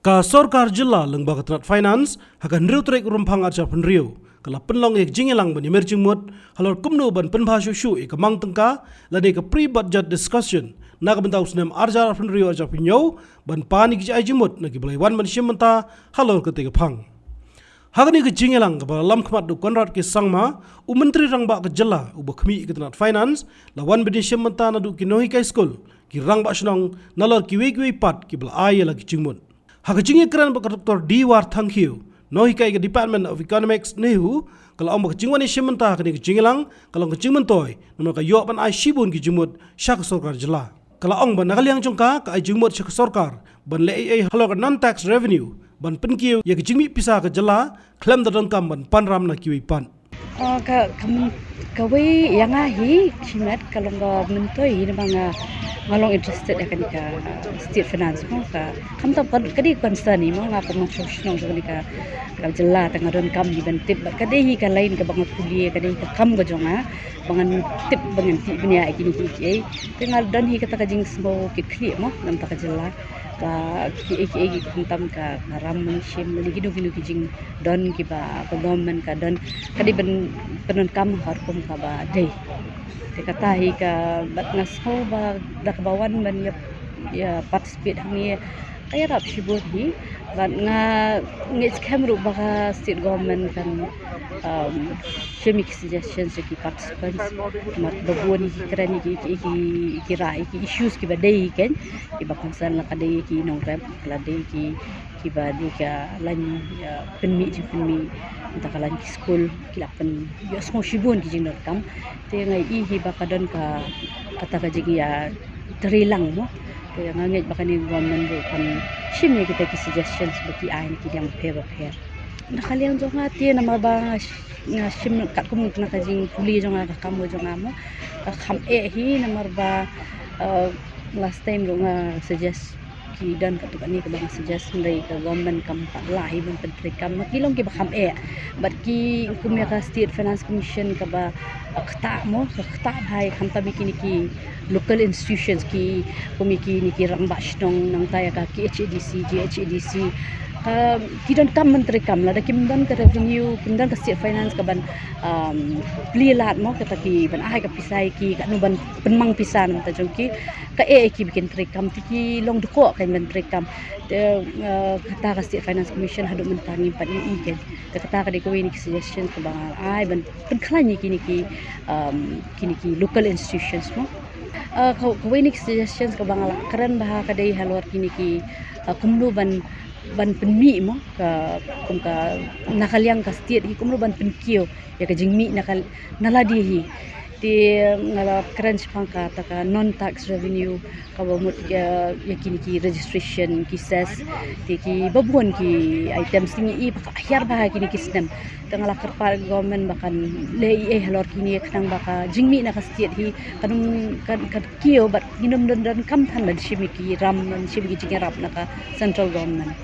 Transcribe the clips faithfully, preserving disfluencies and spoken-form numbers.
Ka sorkar jylla lyngba ka tnat finance, ha ka hynriew tarik u Rymphang arhajar arphew hynriew, ka la pynlong ïa ka jingïalang ban ïamir jingmut halor kumno ban pynbha shuh shuh ïa ka mang tyngka lane ka pre-budget discussion na ka bynta u snem arhajar arphew hynriew arhajar arphew hynñiew, ban pan ïa ki jingai jingmut na kiba la wan ban shim bynta halor katei ka phang. Ha kane ka jingïalang kaba la lam khmat da u Conrad K Sangma, u Myntri Rangbah ka jylla uba khmih ïa ka tnat finance, la wan ban ïashim bynta naduh ki nonghikai skul, ki rangbah shnong, nalor kiwei kiwei pat kiba la ai ïa la ki jingmut. Ha ka jingïakren bad ka Doctor D Warthang Khiew, nonghikai ka Department of Economics, NEHU, ka la ong ba ka jingwan ïashim bynta ha kane ka jingïalang ka long ka jingmyntoi, namar ka ïoh ban ai shibun ki jingmut sha ka sorkar jylla. Ka la ong ba na ka liang jong ka, ka ai jingmut sha ka sorkar ban leh ei ei halor ka non-tax revenue ban pynkiew ïa ka jingmih pisa ka jylla, khlem da donkam ban panram na kiwei pat. Ah, ka, ka myn-, kawei ïa nga hi, shimet ka long ka myntoi hi, namar nga, nga long interested ïa kane ka, ah, state finance mo, ka, khamtam ka, ka dei concern hi mo, nga kum nongshong shnong jong kane ka, ka jylla, te nga donkam hi ban tip, bad ka dei hi ka line kaba nga pule, ka dei hi ka kam ka jong nga, ba ngan tip, ba ngan tip bniah ïa kine kiei kiei. Te nga don hi kata ka jingsngew kit khlieh mo, na bynta ka jylla. Ba kiei kiei ki khamtam ka, ka ram ban shim, lane kino kino ki jingdon kiba ka government ka don, ka dei ban pyndonkam ha ka rukom kaba dei. Te kata hi ka, bad nga sngew ba da kaba wan ban ïa, ïa participate hangne, ka ïarap shibun hi, bad nga ngeit skhem ruh ba ka state government kan, um, shim ïa ki suggestions ïa ki participants. Namar ba bun ki kren ïa ki, ki, ki, ki ra-, ïa ki issues kiba dei hi kein, kiba concern, la ka dei ïa ki nongrep, la dei ïa ki, kiba dei ka lain, ïa, pynmih jingpynmih, mynta ka lain ki skul, ki la pyn, ïohsngew shibun ki jingdonkam. Te nga i hi ba ka don ka, kata ka jingïa, trei lang mo. Te nga ngeit ba kane ka government ruh kan shim ïa kita ki suggestions ba ki ai na ki liang bapher bapher. Na ka liang jong nga te namar ba nga sh-, nga shim katkum na ka jingpule jong nga, ka kam ka jong nga mo, ka kham eh hi namar ba, eh, last time ruh nga suggest ki don katto katne kaba nga suggest, hynrei ka government kam pat lah hi ban pyntreikam. Ki long kiba kham eh. Bad ki kum ïa ka State Finance Commission kaba, ah, ktah mo, ka ktah bha ïa, khamtam ïa kine ki local institutions, ki kum ïa kine ki rangbah shnong, nangta ïa ka K H A D C, G H A D C. Ka, ki donkam ban treikam, lada kim don ka revenue, kim don ka state finance kaban, um, plie lad mo, kata ki ban ai ka pisa ïa ki, katno ban pynmang pisa na bynta jong ki, ka eh ïa ki ba kin treikam, te ki long dkoh kein ban treikam. Te, uh, kata ka State Finance Commission haduh mynta ngim pat ïohi kein. Te kata ka dei kawei na ki suggestion kaba nga ai ban pynkhlaiñ ïa kine ki, um, kine ki local institutions mo. Uh, ka, kawei na ki suggestions kaba nga la kren bha ka dei halor kine ki, uh, kumno ban, ban pynmih mo, ka, kum ka, na ka liang ka state hi kumno ban pynkiew ïa ka jingmih na ka, na lade hi. Te nga la kren shaphang kata ka non-tax revenue, kaba mut ïa, ïa kine ki registration, ki cess, te kiba bun ki items, te ngi i ba ka hiar bha kine ki snem. Te nga la kyrpad government ba kan leh ei ei halor kine, khnang ba ka jingmih na ka state hi kan, kan, kan kiew, bad ngin ym don, donkam than ban shim ïa ki ram, ban shim ïa ki jingïarap na ka central government.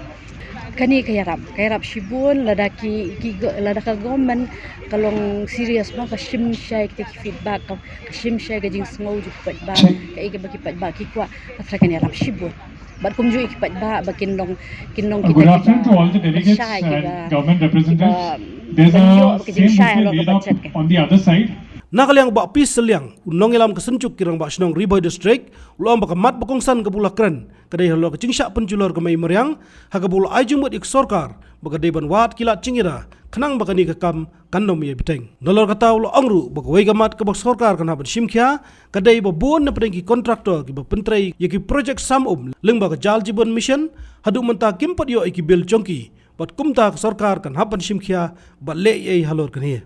Kane ka ïarap, ka ïarap shibun lada ki, ki go-, lada ka government ka long serious mo, ka shim shai kita ki feedback, ka, ka shim shai ka jingsngew jong ki paidbah, kaei kaba ki paidbah ki kwah, ka tharai kan ïarap shibun. Bad kumjuh ïa ki paidbah ba kin long, kin long kita kiba shai, kiba, kiba ban ïoh ka jingshai halor ka budget ka. Na ka liang u Bah P Sylliang, u nongïalam ka Synjuk ki Rangbah Shnong Ri Bhoi District, u la ong ba ka mat ba kongsan kaba u la kren ka dei halor ka jingshah pynjulor ka mei mariang, ha kaba u la ai jingmut ïa ka sorkar ba ka dei ban wad ki lad jingïada, khnang ba kane ka kam kan ym ïai bteng. Nalor kata u la ong ruh ba kawei ka mat kaba ka sorkar kan hap ban shim khia ka dei ba bun na pdeng ki contractor kiba pyntrei ïa ki project sam um lyngba ka Jal Jeevan Mission, haduh mynta kim pat ïoh ïa ki bill jong ki, bad kumta ka sorkar kan hap ban shim khia bad leh ei ei halor kane.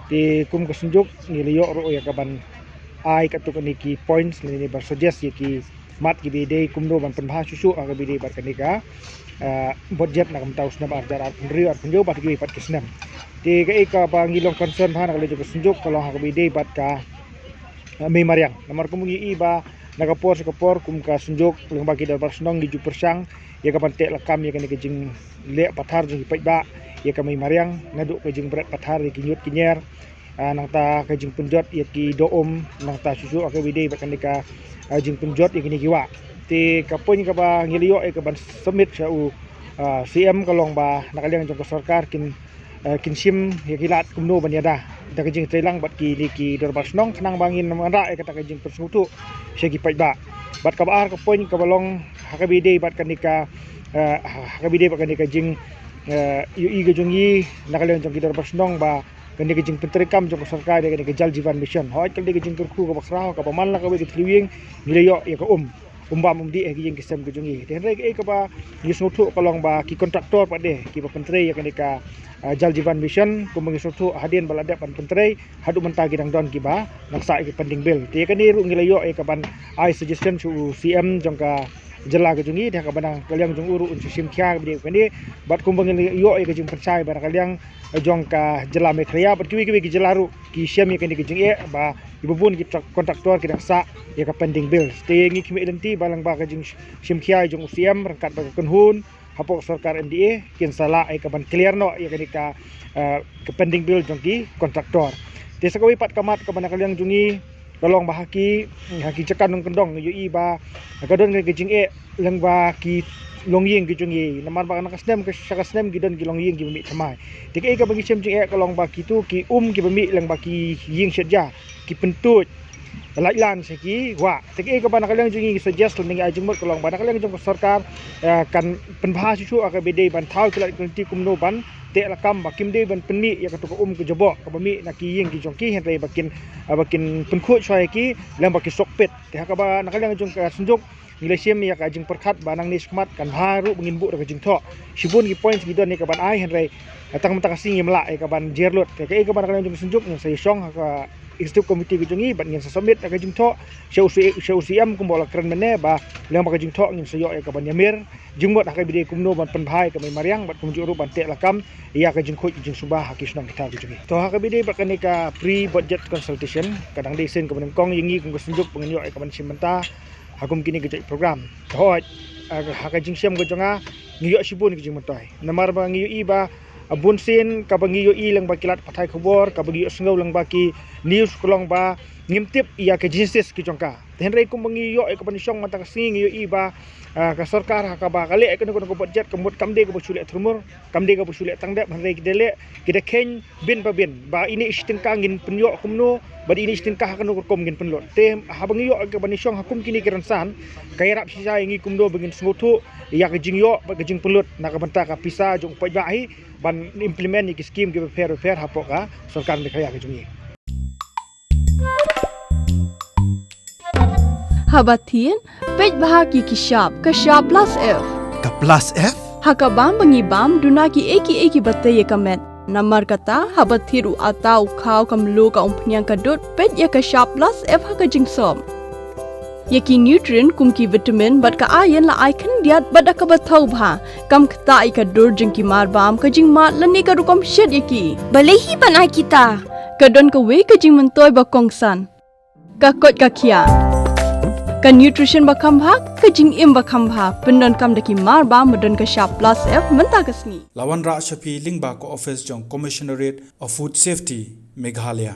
Te kum ka Synjuk ngi la ïoh ruh ïa kaban ai katto katne ki points lane ban suggest ïa ki mat kiba dei kumno ban pynbha shuh shuh ha kaba dei bad kane ka, ah, budget na ka bynta u snem arhajar arphew hynriew arphew hynñiew bad kiwei pat ki snem. Te kaei kaba ngi long concern bha na ka liang jong ka Synjuk ka long ha kaba dei bad ka, ah, mei mariang. Namar kum ngi i ba na ka por sha ka por kum ka Synjuk lyngba ki dorbar shnong ngi ju pyrshang ïa kaban teh lakam ïa kane ka jingleh pathar jong ki paidbah ïa ka mei mariang, naduh ka jingbret pathar ïa ki ñiut ki ñier, ah, nangta ka jingpynjot ïa ki doh um, nangta shuh shuh ha kaba dei bad kane ka, ah, jingpynjot ïa kine ki wah. Te ka point kaba ngi la ïoh ïa ka ban submit sha u, ah, C M ka long ba na ka liang jong ka sorkar kin, ah, kin shim ïa ki lad kumno ban ïada da ka jingtrei lang bad kine ki dorbar shnong khnang ba ngin wanrah ïa kata ka jingpynsngewthuh sha ki paidbah. Bad kaba ar ka point kaba long ha kaba ïadei bad kane ka, ah, ha kaba ïadei bad kane ka jing, ah, ïohi ka jong ngi na ka liang jong ki dorbar shnong ba kane ka jingpyntreikam jong ka sorkar ïa kane ka Jal Jeevan Mission. Hooid, ka dei ka jingkyrkhu kaba khraw kaba man la kawei ka thliew ïing ngi la ïoh ïa ka um, um bam um dih ha ki ïing ki sem ki jong ngi. Te hynrei kaei kaba ngi sngewthuh ka long ba ki kontraktor pat de kiba pyntrei ïa kane ka, ah, Jal Jeevan Mission, kumba ngi sngewthuh hadien ba la dep ban pyntrei haduh mynta ki dang don kiba nang sah ïa ki pending bill. Te ïa kane ruh ngi la ïoh ïa ka ban ai suggestion sha u C M jong ka jylla ka jong ngi, te ha kaba na ka liang jong u ruh un sa shim khia kaba dei kane. Bad kumba ngi la ïoh ïa ka jingpynshai ba na ka liang jong ka jylla Meghalaya bad kiwei kiwei ki jylla ruh ki shem ïa kane ka jingeh ba kiba bun ki trak-, kontraktor ki dang sah ïa ka pending bills. Te ngi khmih lynti ba lyngba ka jingshim khia jong u C M ryngkat bad ka kynhun hapoh ka sorkar M D A kin sa lah ïa ka ban clear noh ïa kane ka, eh, ka pending bill jong ki kontraktor. Te sa kawei pat ka mat kaba na ka liang jong ngi ka long ba ha ki, ha ki jaka nongkyndong ngi ïohi ba ka don ka jingeh lyngba ki longïing ki jong ngi. Namar ba na ka snem ka sha ka snem ki don ki longïing kiba mih thymmai. Te kaei kaba ngi shem jingeh ka long ba kitu ki um kiba mih lyngba ki ïing shet ja ki pyntuid lait lan sha ki wah. Te kaei kaba na ka liang jong ngi ngi suggest lane ngi ai jingmut ka long ba na ka liang jong ka sorkar, eh, kan pynbha shuh shuh ha kaba dei ban thaw ki lad ki lynti kumno ban teh lakam ba kim dei ban pynmih ïa katu ka um ka jaboh kaba mih na ki ïing ki jong ki hynrei ba kin, eh, ba kin pynkhuid shuwa ïa ki lyngba ki sohpit. Te ha kaba na ka liang jong ka Synjuk ngi la shim ïa ka jingpyrkhat ba nangne shakhmat kan bha ruh ba ngin buh da ka jingthoh. Shibun ki points ngi don ïa ka ban ai hynrei tang mynta ka sngi ngim lah ïa ka ban jer lut. Te kaei kaba na ka liang jong ka Synjuk ngin sa ïashong ha ka executive committee ka jong ngi bad ngin sa submit ïa ka jingthoh sha u C-, sha u C M kumba u la kren mynne ba lyngba ka jingthoh ngin sa ïoh ïa ka ban ïamir jingmut ha kaba dei kumno ban pynbha ïa ka mei mariang bad kumjuh ruh ban teh lakam ïa ka jingkhuid ka jingsuba ha ki shnong ki thaw ki jong ngi. To ha kaba dei bad kane ka pre budget consultation ka dang dei sien kaba nyngkong ïa ngi kum ka Synjuk ba ngin ïoh ïa ka ban shim bynta ha kum kine ki jait program. To hooid, ha ka jingshem ka jong nga ngi ïoh shibun ki jingmyntoi. Namar ba ngi ïohi ba, ah, bun sien kaba ngi ïohi lyngba ki lad pathai khubor kaba ngi ïohsngew lyngba ki news ka long ba ngim tip ïa ka genesis ki jong ka. Te hynrei kumba ngi ïoh ïa ka ban shong mynta ka sngi ngi ïohi ba, ah, ka sorkar ha kaba ka leh ïa kane ka budget ka mut kam dei kaba shu leh thurmur, kam dei kaba shu leh tang dep hynrei ki da leh ki da kheiñ bin pa bin ba ine i shiteng ka ngin pynïoh kumno bad ine i shiteng ka ha kano ka rukom ngin pynlut. Te haba ngi ïoh ïa ka ban shong ha kum kine ki rynsan ka ïarap shisha ïa ngi kumno ba ngin sngewthuh ïa ka jingïoh bad ka jingpynlut na ka bynta ka pisa jong u paidbah hi ban implement ïa ki skim kiba pher bapher hapoh ka sorkar Meghalaya ka jong ngi. Haba thied, peit bha ki ki shap, ka shap plus F. Ka plus F? Ha ka bam ba ngi bam, duna kiei kiei kiba tei ïa ka met. Namar kata, haba thied u atta u khaw ka mluh ka umphniang ka dud, peit ïa ka shap plus F ha ka jingsop. Ïa ki nutrient kum ki vitamin bad ka iron la ai khyndiat bad da kaba thaw bha. Kam ktah ïa ka dur jong ki mar bam ka jingmad lane ka rukom shet ïa ki. Balei hi ban ai kita? Ka don kawei ka jingmyntoi ba kongsan. Ka koit ka khiah. Ka nutrition ba kham bha, ka jingim ba kham bha, pyndonkam da ki mar bam ba don ka shap plus F mynta ka sngi. La wanrah sha phi lyngba ka office jong Commissionerate of Food Safety, Meghalaya.